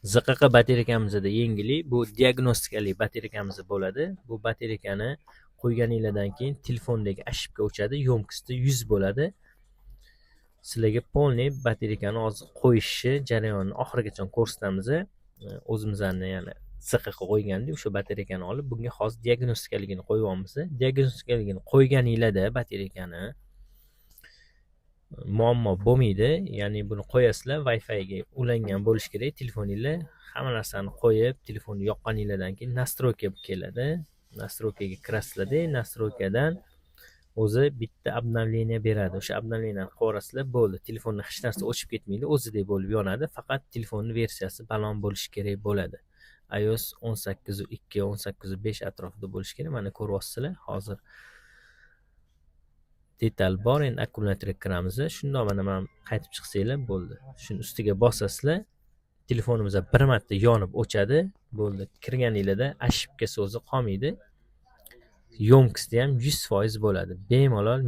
ZQQ batarekamizda yengillik, bu diagnostikali batarekamiz bo'ladi. Bu batareykani qo'yganinglardan keyin telefondagi ошибка o'chadi, ёмкости 100 bo'ladi. Sizlarga полный batareykani hozir qo'yishni jarayonini oxirigacha ko'rsatamiz. O'zimizni, ya'ni ZQQ qo'ygandik, o'sha batareykani olib, bunga hozir diagnostikaligini qo'yyapmiz. Diagnostikaligini qo'yganinglarda batareykani muammo bo'lmaydi. Ya'ni buni qo'yasizlar, Wi-Figa ulangan bo'lishi kerak telefoninglar. Hamma narsani qo'yib, telefonni yoqqaninglardan keyin настройка keladi. Настройка ga kirasizlarda, настройка dan o'zi bitta обновление beradi. O'sha обновление ni qilib yuborasizlar, bo'ldi. Telefonda hech narsa o'chib ketmaydi, o'zidek bo'lib yonadi. Faqat telefonni versiyasi baland bo'lishi kerak bo'ladi. iOS 18.2, 18.5 atrofida bo'lishi kerak. Mana, ko'ryapsizlar, hozir detal bor. Endi akkumulyatorga kiramiz. Shundoq mana qaytib chiqsanglar bo'ldi. Shuni ustiga bosasizlar, telefonimiz bir marta yonib o'chadi, bo'ldi. Kirganinglarda ошибка so'zi qolmaydi. Ёмкости ham 100% bo'ladi. Bemalol.